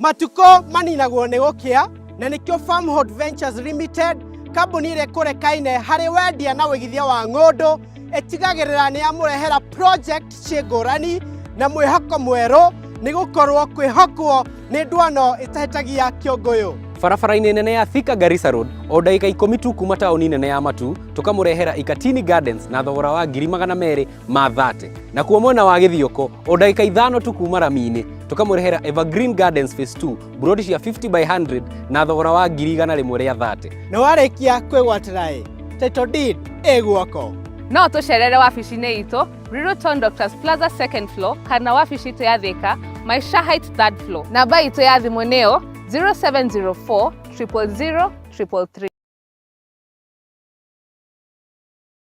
Matuko maninagwo nĩ gũkĩa na nĩkĩo Farmhold Ventures Limited kambuni ĩrĩa ĩkũrekaine harĩ wendia na wĩigithia wa ng'ũndũ Ĩtigagĩrĩra nĩ yamũrehera project ciĩ ngũrani na mwĩhoko mwerũ, nĩ gũkorwo kwĩhokwo nĩ ndwano ĩtahĩtagia kĩũngũyũ. Barabara-inĩ nene ya Thika Garissa Road, o ndagĩka 10 tu kuma taũni nene ya Matu, tũkamũrehera Ikatini Gardens na thogora wa 230,000. Nakuo mwena wa Gĩthioko, o ndagĩka 5 tu kuma rami-inĩ, tũkamũrehera Evergreen Gardens Phase 2, buroti cia 50 by 100 na thogora wa 130,000. Na warĩkia kwĩgwatĩra ĩ, title deed ĩ guoko. No tũcerere wabici-inĩ itũ Ruiru Town Doctors Plaza second floor kana wabici itũ ya Thika Maisha Heights third floor. Namba itũ ya thimũ nĩyo 0704 000 333.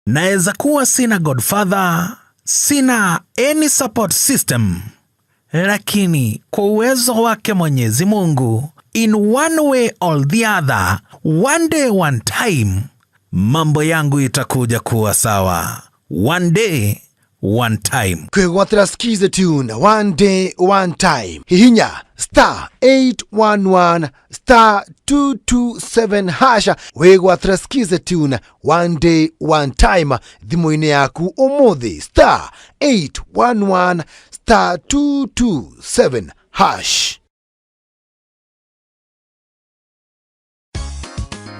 Naweza kuwa sina godfather, sina any support system, lakini kwa uwezo wake Mwenyezi Mungu, in one way or the other, one day one time, mambo yangu itakuja kuwa sawa. One day one time. Kwĩgwatĩra Skiza tune one day one time, hihinya star 811 star 227 hasha, wĩgwatĩra Skiza tune one day one time thimũ-inĩ yaku ũmũthĩ, star 811 star 227 hash.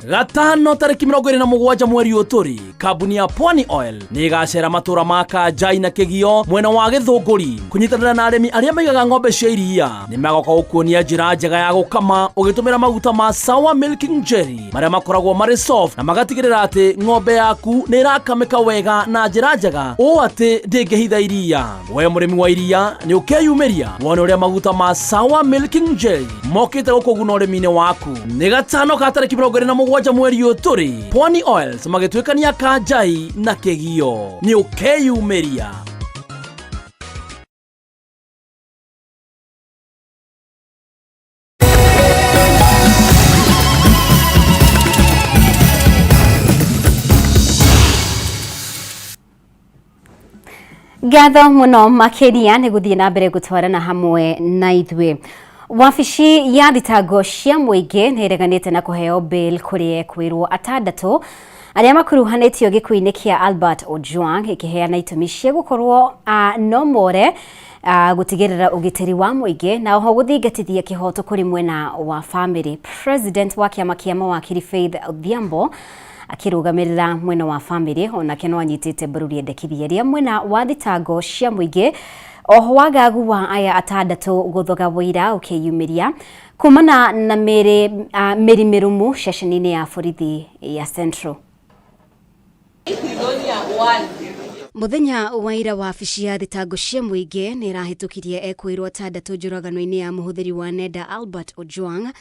Gatano tarĩki 27 mweri ũyũ tũrĩ, kambuni ya Pwani Oil nĩ ĩgacera matũra ma Kanjai na Kĩgio mwena wa Gĩthũngũri kũnyitanĩra na arĩmi arĩa maigaga ng'ombe cia iria. Nĩ magoka gũkuonia njĩra njega ya gũkama ũgĩtũmĩra maguta ma Sour Milking Jelly marĩa makoragwo marĩ soft na magatigĩrĩra atĩ ng'ombe yaku nĩ ĩrakamĩka wega na njĩra njega ũũ atĩ ndĩngĩhitha iria. We mũrĩmi wa iria nĩ ũkeyumĩria wone ũrĩa maguta ma Sour Milking Jelly mokĩte gũkũguna ũrĩmi-inĩ waku. Nĩ gatano ka tarĩki 27 mweri ũyũ tũrĩ, Pwani Oils magĩtuĩkania Kanjai na Kĩgio. Nĩ ũkeyumĩria. Ngatho muno makiria nĩ gũthiĩ na mbere gũtwarana hamwe na ithuĩ. Wabici ya thitango cia mũingĩ nĩ ĩreganĩte na kũheo bail kũrĩ ekwĩrwo atandatũ arĩa makuruhanĩtio gĩkuũ-inĩ kĩa Albert Ojwang, ĩkĩheana itũmi cia gũkorwo no more gũtigĩrĩra ũgitĩri wa mũingĩ na oho gũthingatithia kĩhoto kũrĩ mwena wa famĩlĩ. President wa kĩama kĩa mawakiri Faith Odhiambo akĩrũgamĩrĩra mwena wa famĩlĩ onake no anyitĩte mbaru rĩendekithia rĩa mwena wa thitango cia mũingĩ. Oho wagagu wa aya atandatũ gũthoga wũira ũkĩyumĩria kumana na mĩrĩ mĩrũmu ceceni-inĩ ya borithi ya Central. Mũthenya wa ira wabici ya thitango cia mũingĩ nĩ ĩrahĩtũkirie ekwĩrwo atandatũ njũragano-inĩ ya mũhũthĩri wa nenda Albert Ojwang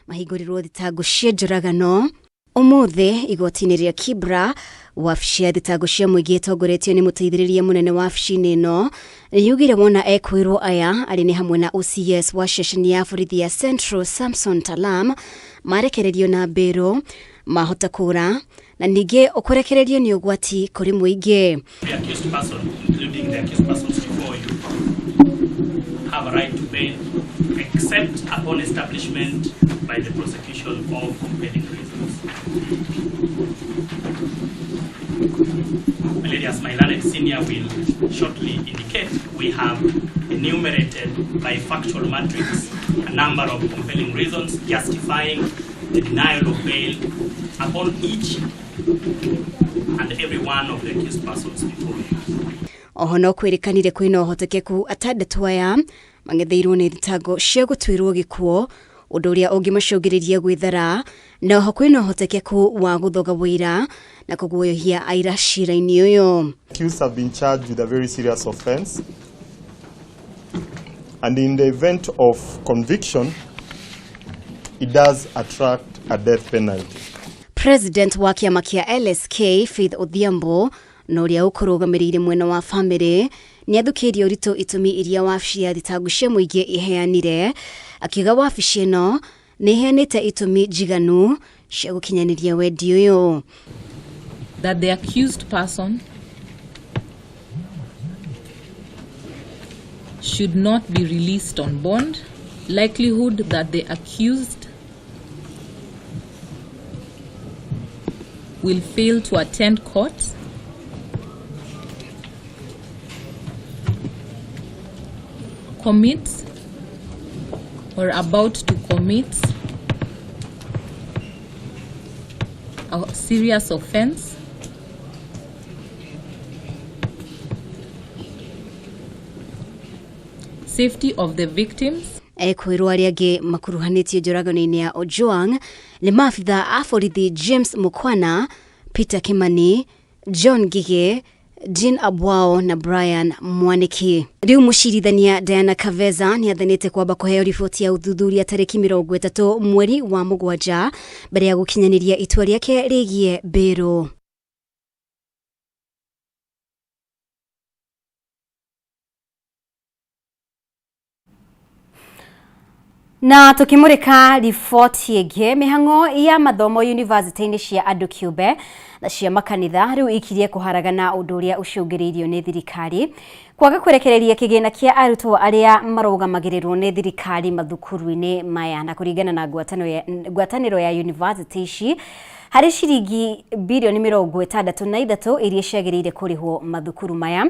mahingũrĩrwo thitango cia njũragano. Ũmũthĩ igoti-inĩ rĩa Kibra, wabici ya thitango cia mũingĩ ĩtongoretio nĩ mũteithĩrĩria mũnene wabici-inĩ ĩno yugire wona ekwĩrwo aya arĩ nĩ hamwe na OCS wa ceceni ya borithi ya Central Samson Talam marekererio na mbĩrũ mahota kũra na ningĩ ũkũrekererio nĩ ũgwati kũrĩ mũingĩ. The accused person, including the accused persons before you, have a right to bail except upon establishment by the prosecution of compelling reasons. My lady, as my learned senior will shortly indicate, we have enumerated by factual matrix a number of compelling reasons justifying the denial of bail upon each and every one of the accused persons before you. Oho no kwĩrĩkanire kwĩna ũhotekeku atandatũ aya mang'etheirwo nĩ thitango cia gũtuĩrwo gĩkuũ, ũndũ ũrĩa ũngĩmacũngĩrĩria gwĩthara, na oho kwĩna ũhotekeku wa gũthoga wũira na kũguoyohia aira cira-inĩ ũyũ. Accused have been charged with a very serious offense, and in the event of conviction, it does attract a death penalty. President wa kĩama kĩa LSK Faith Odhiambo na ũrĩa ũkũrũgamĩrĩire mwena wa famĩlĩ nĩ athũkĩirie ũritũ itũmi iria wabici ya thitango cia mũingĩ iheanire, akiuga wabici ĩno nĩ iheanĩte itũmi njiganu cia gũkinyanĩria wendi ũyũ. That the accused person should not be released on bond, likelihood that the accused will fail to attend court, Commit or about to commit a serious offense, safety of the victims. Ekwĩrwo arĩa angĩ makuruhanĩtio njũragano-inĩ ya Ojwang nĩ maabitha a borithi James Mukwana, Peter Kimani, John Ngige, Jean Abwao na Brian Mwaniki. Rĩu mũcirithania Diana Kaveza nĩ athanĩte kwamba kũheo riboti ya ũthuthuria tarĩki 30 mweri wa 7 mbere ya gũkinyanĩria itua rĩake rĩgiĩ mbĩrũ. Na tukimurika riboti ĩngĩ, mĩhang'o ya mathomo yunivasĩtĩ-inĩ cia andũ kĩũmbe na cia makanitha rĩu ikirie kũharagana ũndũ ũrĩa ũcũngĩrĩirio nĩ thirikari kwaga kũrekereria kĩgĩna kĩa arutwo arĩa marũgamagĩrĩrwo nĩ thirikari mathukuru-inĩ maya. Na kũringana na ngwatanĩro ya yunivasĩtĩ ici, harĩ ciringi birioni 63 iria ciagĩrĩire kũrĩhwo mathukuru maya,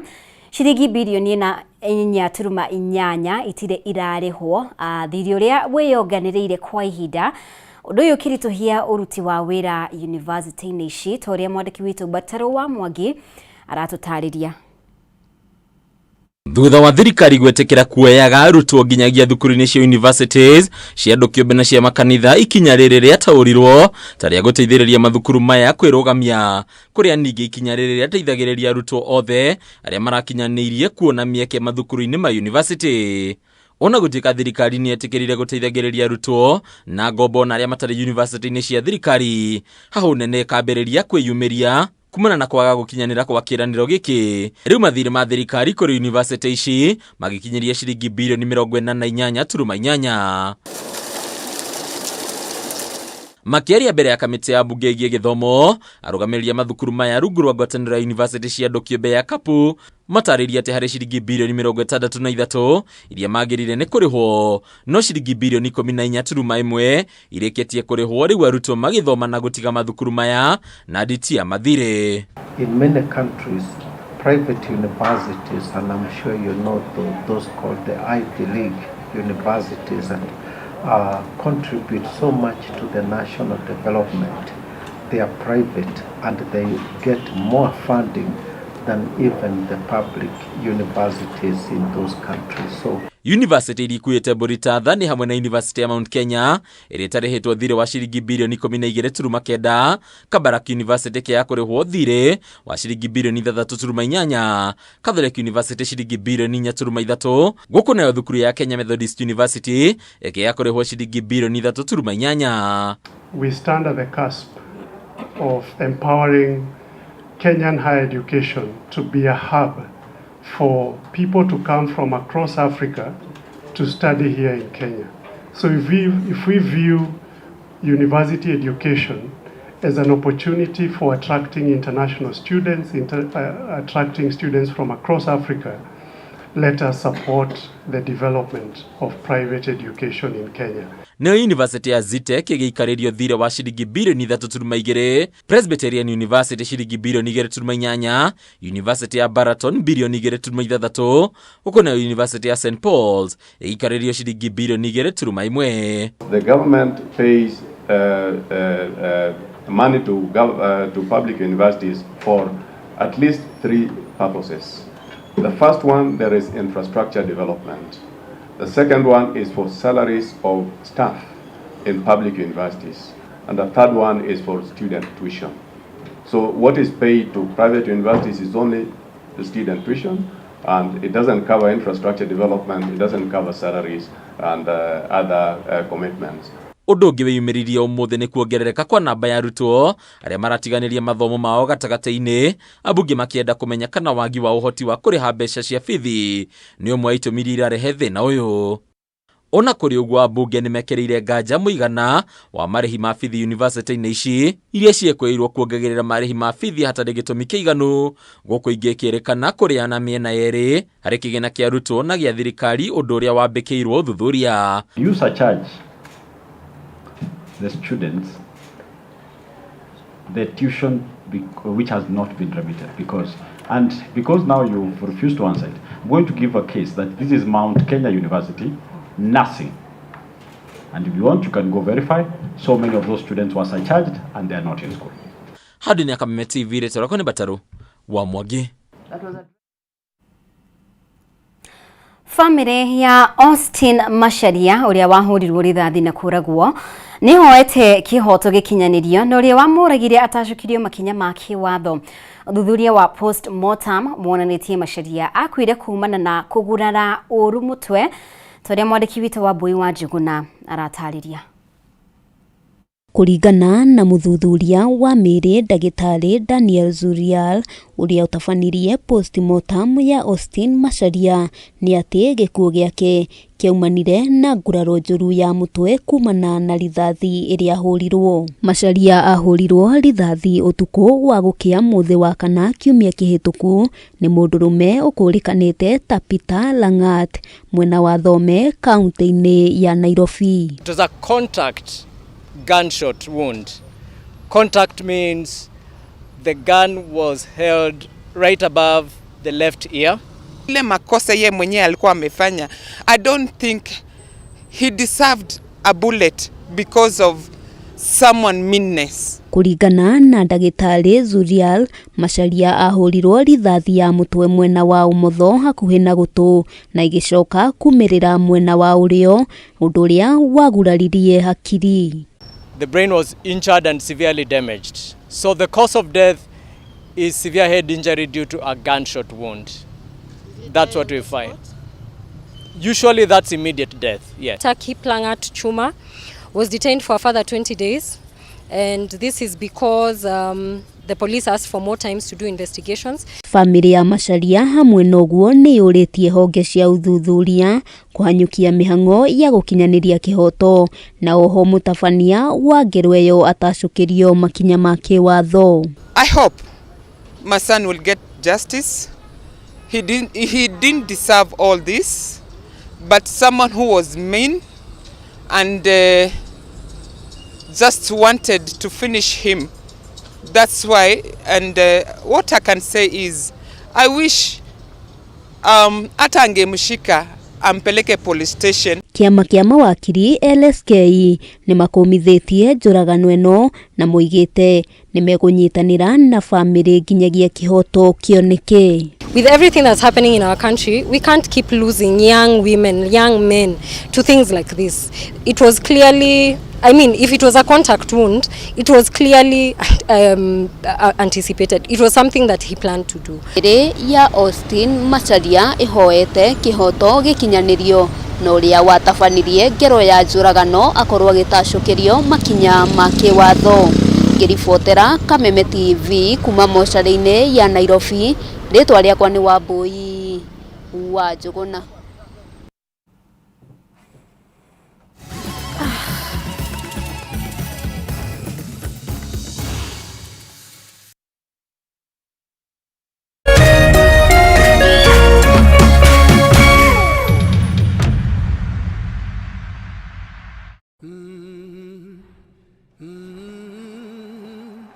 ciringi birioni 4.8 itirĩ irarĩhwo, thirĩ ũrĩa wĩyonganĩrĩire kwa ihinda. Ũndũ ũyũ ũkĩritũhia ũruti wa wĩra yunivasĩtĩ-inĩ ici, ta ũrĩa mwandĩki witũ Bataro wa Mwangi aratũtarĩria. Thutha wa thirikari gwĩtĩkĩra kuoyaga arutwo nginyagia thukuru-inĩ cia universities cia andũ kĩũmbe na cia makanitha, ikinya rĩrĩ rĩataũrirwo ta rĩa gũteithĩrĩria mathukuru maya kwĩrũgamia, kũrĩa ningĩ ikinya rĩrĩ rĩateithagĩrĩria arutwo othe arĩa marakinyanĩirie kuona mĩeke mathukuru-inĩ ma university. Ona gũtuĩka thirikari nĩ yetĩkĩrire gũteithagĩrĩria arutwo na ngombo na arĩa matarĩ university-inĩ cia thirikari, hahũ nene ĩkambĩrĩria kwĩyumĩria kumana na kwaga gũkinyanĩra kwa kĩĩranĩro gĩkĩ. Rĩu mathirĩ ma thirikari kũrĩ university ici magĩkinyĩria ciringi birioni 48.8. Makĩaria mbere ya kamĩtĩ ya mbunge ĩgiĩ gĩthomo, arũgamĩrĩri a mathukuru maya rungu rwa ngwatanĩro ya university cia andũ kĩũmbe ya KAPU matarĩria atĩ harĩ ciringi birioni 63 iria magĩrĩire nĩ kũrĩhwo, no ciringi birioni 14.1 irĩkĩtie kũrĩhwo, rĩu arutwo magĩthoma na gũtiga mathukuru maya na nditia mathirĩ. In many countries, private universities, and I'm sure you know those called the Ivy League universities, and contribute so much to the national development. They are private and they get more funding than even the public universities in those countries. So University iria ikuĩte mbũri ta tha nĩ hamwe na University ya Mount Kenya ĩrĩa ĩtarĩhĩtwo thirĩ wa ciringi birioni 12.9, Kabarak University ĩkĩaga kũrĩhwo thirĩ wa ciringi birioni 6.8, Catholic University ciringi birioni 4.3, gũkũ nayo thukuru ya Kenya Methodist University ĩkĩaga kũrĩhwo ciringi birioni 3.8. We stand at the cusp of empowering Kenyan higher education to be a hub for people to come from across Africa to study here in Kenya. So if we view university education as an opportunity for attracting international students, attracting students from across Africa, let us support the development of private education in Kenya. Nayo University ya Zetech ĩgĩikarĩrio thirĩ wa ciringi birioni 3.2, Presbyterian University ciringi birioni 2.8, University ya Baraton birioni 2.6, huku nayo University ya St Paul's ĩgĩikarĩrio ciringi birioni 2.1. The government pays money to public universities for at least three purposes. The first one, there is infrastructure development. The second one is for salaries of staff in public universities. And the third one is for student tuition. So what is paid to private universities is only the student tuition, and it doesn't cover infrastructure development, it doesn't cover salaries and other commitments. Ũndũ ũngĩ wĩyumĩririe ũmũthĩ nĩ kuongerereka kwa namba ya arutwo arĩa maratiganĩria mathomo mao gatagatĩ-inĩ, ambunge makĩenda kũmenya kana wagi wa ũhoti wa kũrĩha mbeca cia bithi nĩ ũmwe wa itũmi iria irarehe thĩna ũyũ. Ona kũrĩ ũguo, ambunge nĩ mekĩrĩire nganja mũigana wa marĩhi ma bithi yunivasĩtĩ-inĩ ici iria ciĩkwĩrĩirwo kuongagĩrĩra marĩhi ma bithi hatarĩ gĩtũmi kĩiganu, gũkũ ingĩ ikĩrĩkana kũrĩana mĩena yerĩ harĩ kĩgĩna kĩa arutwo na gĩa thirikari, ũndũ ũrĩa wambĩkĩirwo ũthuthuria. You surcharge the students the tuition which has not been remitted, because And because now you've refused to answer it, I'm going to give a case that this is Mount Kenya University, nursing. And if you want, you can go verify. So many of those students were surcharged and they are not in school. Handũ-inĩ ya Kameme TV rĩtwa rĩakwa nĩ Batarũ wa Mwangi. Famĩlĩ ya Austin Macharia ũrĩa wahũrirwo rithathi na kũragwo nĩhoete kĩhoto gĩkinyanĩrio na ũrĩa wamũragire atacũkirio makinya ma kĩwatho. Ũthuthuria wa post-mortem wonanĩtie Macharia akuire kumana na kũgurara ũru mũtwe ta ũrĩa mwandĩki witũ wa Mbui wa Njũgũna aratarĩria. Kũringana na mũthuthuria wa mĩĩrĩ ndagĩtarĩ Daniel Zurial ũrĩa ũtabanirie postmortem ya Austin Macharia nĩ atĩ gĩkuũ gĩake kĩaumanire na nguraro njũru ya mũtwe kumana na rithathi ĩrĩa ahũrirwo. Macharia ahũrirwo rithathi ũtukũ wa gũkĩa mũthĩ wa kana kiumia kĩhĩtũku nĩ mũndũrũme ũkũrĩkanĩte ta Peter Langat mwena wa Thome kaunti-inĩ ya Nairobi. It was a contact gunshot wound. Contact means the gun was held right above the left ear. Ile makosa ye mwenyewe alikuwa amefanya, I don't think he deserved a bullet because of someone meanness. Kũringana na ndagĩtarĩ Zurial, Macharia ahũrirwo rithathi ya mũtwe mwena wa ũmotho hakuhĩ na gũtũ na ĩgĩcoka kumĩrĩra mwena wa ũrĩo, ũndũ ũrĩa waguraririe hakiri. The brain was injured and severely damaged. So the cause of death is severe head injury due to a gunshot wound. That's what we find. Usually that's immediate death, yes. Kiplangat Chuma was detained for a further 20 days, and this is because the police asked for more times to do investigations. Famĩlĩ ya Macharia hamwe na ũguo nĩ yũrĩtie honge cia ũthuthuria kũhanyũkia mĩhang'o ya gũkinyanĩria kĩhoto na oho mũtabania wa ngero ĩyo atacũkĩrio makinya ma kĩwatho. I hope my son will get justice. He didn't deserve all this, but someone who was mean and just wanted to finish him. That's why, and what I can say is, I wish hata angemshika ampeleke police station. Kĩama kĩa mawakiri LSK nĩ makũmithĩtie njũragano ĩno na moigĩte nĩ megũnyitanĩra na famĩlĩ nginyagia kĩhoto kĩoneke. With everything that's happening in our country, we can't keep losing young women, young men to things like this. It was clearly, I mean, if it was a contact wound, it was clearly anticipated. It was something that he planned to do. Ĩrĩ ya Austin Macharia ĩhoete kĩhoto gĩkinyanĩrio na ũrĩa watabanirie ngero ya njũragano akorwo agĩtacũkĩrio makinya ma kĩwatho. Ngĩribotera Kameme TV kuma mocarĩ-inĩ ya Nairobi, rĩtwa rĩakwa nĩ Wambui wa Njũgũna.